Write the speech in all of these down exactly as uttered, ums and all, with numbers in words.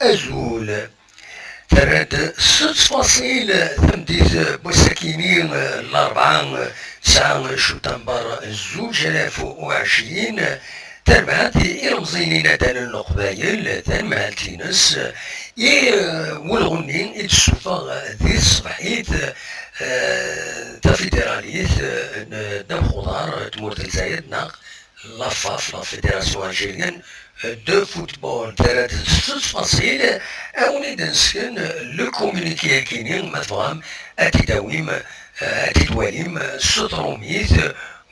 Azul. Terra-d s ttfaṣil tameddit n wass-akini, Larebɛa, tesɛa cutamber zuǧ alaf u ɛecrin, tarbaɛt i ilemẓiyen inaddalen n Leqbayel, tanemhalt-ines i, eh, ulɣu-nni i d-tessufeɣ di tṣebḥit, eh, tafidiralit, eh, n ddabex uḍar n tmurt n Lezzayer, neɣ la FAF, la Fédération Algérienne de Football. Terra-d s ttfaṣil, a wen-id-nesken le communiqué-akini, ma tebɣam ad t-id-awim, eh, ad t-id-walim s tṛumit,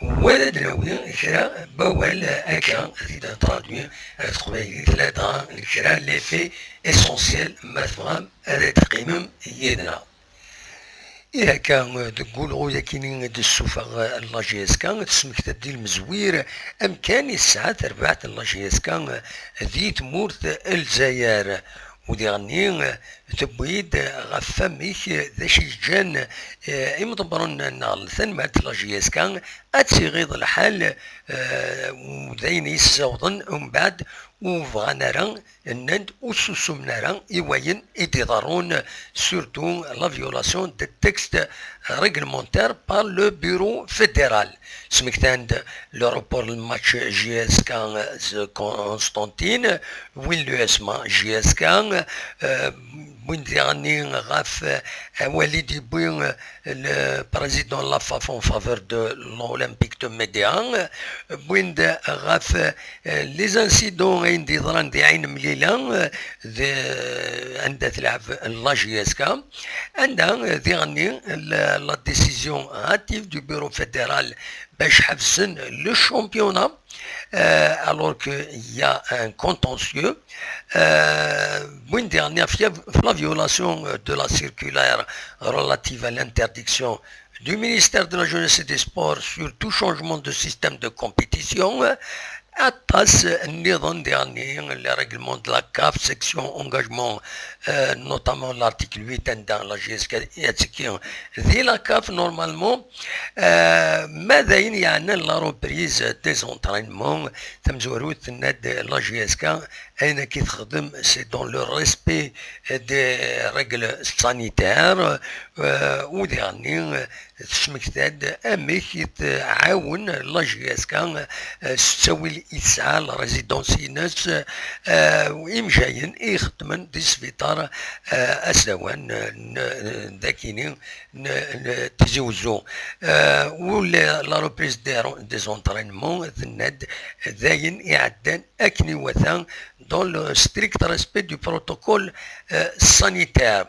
wa ad d-nawi kra n wawal akka ad t-id-ntraduit ar teqbaylit, ladɣa kra n les faits essentiels, ma tebɣam ad d-teqqimem yid-neɣ. Ihi akka, deg ulɣu-yakini i d-tessufeɣ la J S K, tesmekta-d i lmezwir amkan i tesɛa terbaɛt n la J S K di tmurt n Lezzayer, u diɣenni tewwi-d ɣef wamek d acu yeǧǧan, eh, imḍebbren-nneɣ n tanmalt la J S K ad tiɣiḍ lḥal, eh, u d ayen i yessawḍen umbeɛd ur bɣan ara, nnan-d ur ssusumen ara i wayen i d-iḍerrun, surtout la violation des textes réglementaires par le bureau fédéral. Smektan-d le report n match J S K Constantine, wwin le S M A J S K, euh, wwin diɣenni ɣef, euh, awal i d-yewwi, euh, le président de la FAF en faveur de l'Olympique de Médéa, euh, wwin-d ɣef, euh, les incidents ayen d-yeḍran di Ɛin Mlila, euh, d, anda telɛeb la J S K, anda, euh, diɣenni la, la décision hâtive du bureau fédéral bac ḥebsen le championnat, euh, alors qu'il y a un contentieux, euh, wwin diɣenni ɣef la violation, euh, de la circulaire relative à l'interdiction du ministère de la Jeunesse et des Sports sur tout changement de système de compétition. Aṭas nniḍen diɣenni, les règlements de la CAF, section engagement, euh, notamment l'article huit, anda la J S K attekki di la CAF normalement, euh, ma d ayen yeɛnan la reprise des entraînements, tamezwarut tenna-d la J S K, ayen akka i texdem, c'est dans le respect des règles sanitaires, euh, u diɣenni, euh, tesmekta-d amek i tɛawen la J S K, euh, s ttawil i tesɛa la résidence-ines, euh, imjayen i ixeddmen di sbiṭar, euh, asdawan, euh, n, n, dakini, n, n Tizi Wezzu. Euh, u la, la reprise des, des entraînements, tenna-d d ayen iɛeddan akken iwata, dans le strict respect du protocole, euh, sanitaire.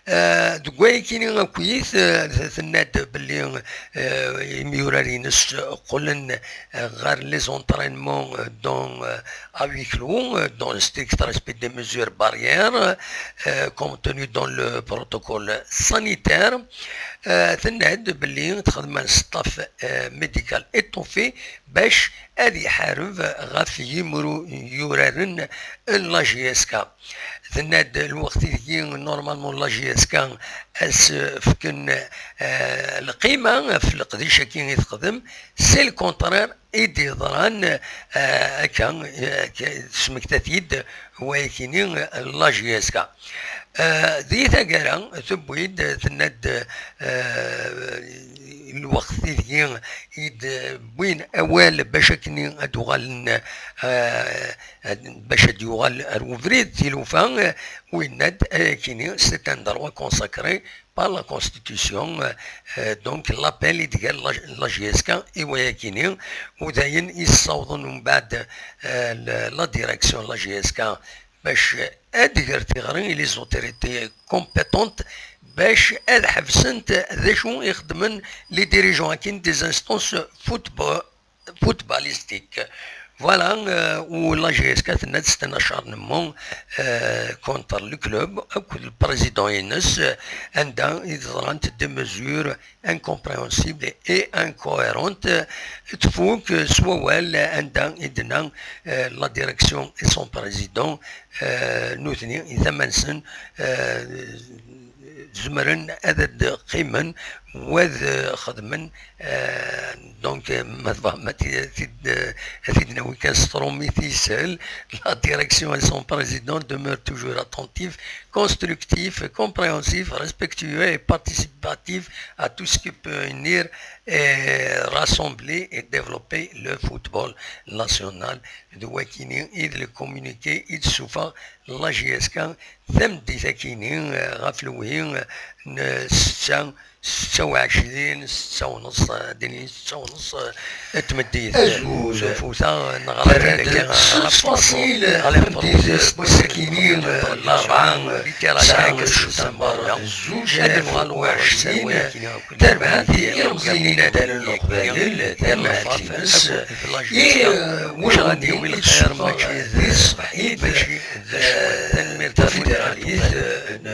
Euh, deg wayakini akkit, euh, tenna-d belli, euh, imyurar-ines qqlen, euh, ɣer les entraînements, euh, dans, euh, à huis clos, euh, dans le strict respect des mesures barrières, euh, contenues dans le protocole sanitaire. Euh, tenna-d belli texdem un staff, euh, médical étoffé bac ad iḥareb ɣef yimru yuraren n la J S K. Tenna-d lweqt ideg normalement la J S K as-fken, euh, lqima ɣef leqdic-agi i texdem, c'est le contraire i d-yeḍran, euh, akka, euh, tesmekta-t-id wayakini la J S K. Euh, di taggara tewwi-d, tenna-d, euh, lweqt ideg i d-wwin awal bac akken ad uɣalen, euh, bac ad yuɣal ar ubrid tilufa, euh, winna-d ayakini, c'est un droit consacré par la Constitution, euh, donc l'appel i d-gar la, la J S K i wayakini, u d ayen i ssawḍen umbeɛd, euh, la, la direction n la J S K bac ad d-ger tiɣri i les autorités compétentes bac ad ḥebsent d acu i xeddmen les dirigeants akin des instances football, footballistiques. Voilà, euh, u la J S K tenna-d c'est un acharnement, euh, contre le club akked le président-ines, euh, anda i d-ḍrant des mesures incompréhensibles et incohérentes. Tfuk s wawal anda i d-tenna, euh, la direction et son président, euh, nutni i tama-nsen, euh, zemren ad d-qqimen wad xedmen, euh, donc, euh, ma tebɣam ad t-id-, ad t-id-, ad t-id-, Week-end Stormy Thistle, la direction et son président demeurent toujours attentifs, constructifs, compréhensifs, respectueux et participatifs à tout ce qui peut unir et rassembler et développer le football national. D wakini i d le communiqué i d-tessufeɣ la J S K, tameddit-akini, eh, ɣef lewhi, eh, n ssetta, ssetta u ɛecrin, ssetta u nneṣ, eh, ad d-nini ssetta u nneṣ, eh, n tmeddit. Azul. S ufus-a, neɣra-d akka ɣef Sfasil, ɣef tameddit n wass-akini, eh, Larebɛa, eh, tesɛa ccember zuǧ alaf u ɛecrin, terbaɛt i Ilemẓiyen Inadalen n Uqbayel, terbaɛt-ines, i, eh, wulɣen-nni i d-tessufeɣ di tṣebḥit, eh, tafidiṛalit, eh, n